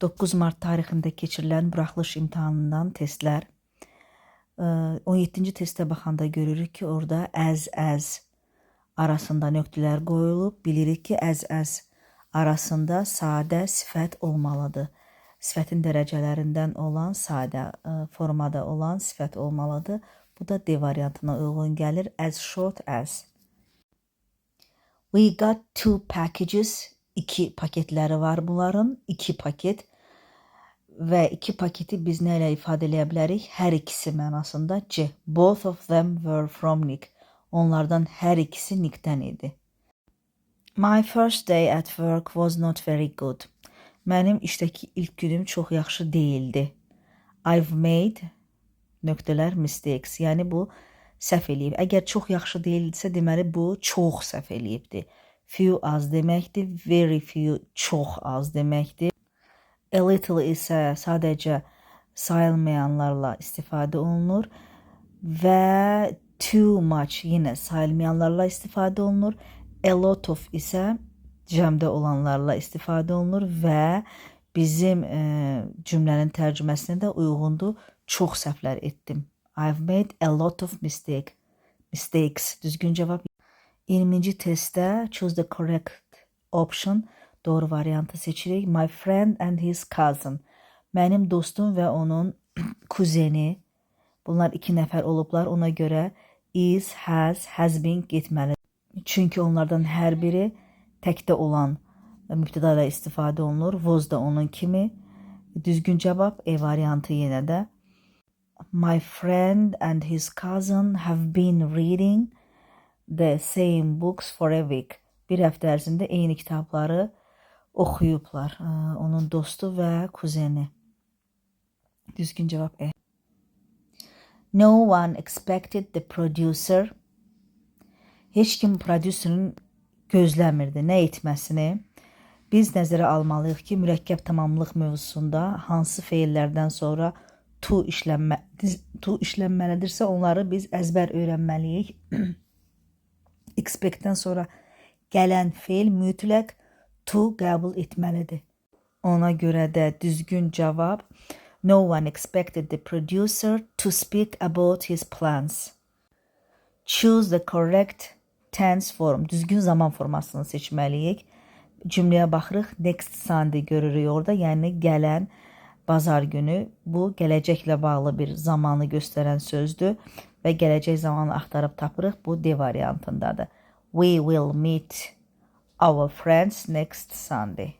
9 mart tarixində keçirilən buraxılış imtahanından testlər. 17-ci testə baxanda görürük ki, orada as, as arasında nöqtələr qoyulub. Bilirik ki, as, as arasında sadə sifət olmalıdır. Sifətin dərəcələrindən olan sadə formada olan sifət olmalıdır. Bu da D variantına uyğun gəlir. As short as. We got two packages. İki paketləri var bunların. İki paket. Və iki paketi biz nə ilə ifadə eləyə bilərik? Hər ikisi mənasında C. Both of them were from Nick. Onlardan hər ikisi Nickdən idi. My first day at work was not very good. Mənim işdəki ilk günüm çox yaxşı deyildi. I've made nöqtələr mistakes. Yəni bu səhv eləyib. Əgər çox yaxşı deyildisə, deməli bu çox səhv eləyibdi. Few az deməkdir. Very few çox az deməkdir. A little isə sadəcə sayılmayanlarla istifadə olunur və too much yenə sayılmayanlarla istifadə olunur. A lot of isə cəmdə olanlarla istifadə olunur və bizim cümlənin tərcüməsinə də uyğundur. Çox səhvlər etdim. I've made a lot of mistakes. Düzgün cavab. 20-ci testdə choose the correct option. Doğru variantı seçirik. My friend and his cousin. Mənim dostum və onun kuzeni. Bunlar iki nəfər olublar. Ona görə is, has, has been getməli. Çünki onlardan hər biri təkdə olan mübtəda ilə istifadə olunur. Was da onun kimi. Düzgün cavab E variantı yenə də. My friend and his cousin have been reading the same books for a week. Bir həftə ərzində eyni kitabları oxuyublar. Onun dostu və kuzeni. Düzgün cavab E. No one expected the producer. Heç kim prodüserin gözləmirdi nə etməsini. Biz nəzərə almalıyıq ki, mürəkkəb tamamlıq mövzusunda hansı feillərdən sonra to işlənməlidirsə, onları biz əzbər öyrənməliyik. Expect-dən sonra gələn feil mütləq to qəbul etməlidir. Ona görə də düzgün cavab: No one expected the producer to speak about his plans. Choose the correct tense form. Düzgün zaman formasını seçməliyik. Cümləyə baxırıq. Next Sunday görürük orada. Yəni gələn bazar günü. Bu gələcəklə bağlı bir zamanı göstərən sözdür və gələcək zamanı axtarıb tapırıq. Bu D variantındadır. We will meet our friends next Sunday.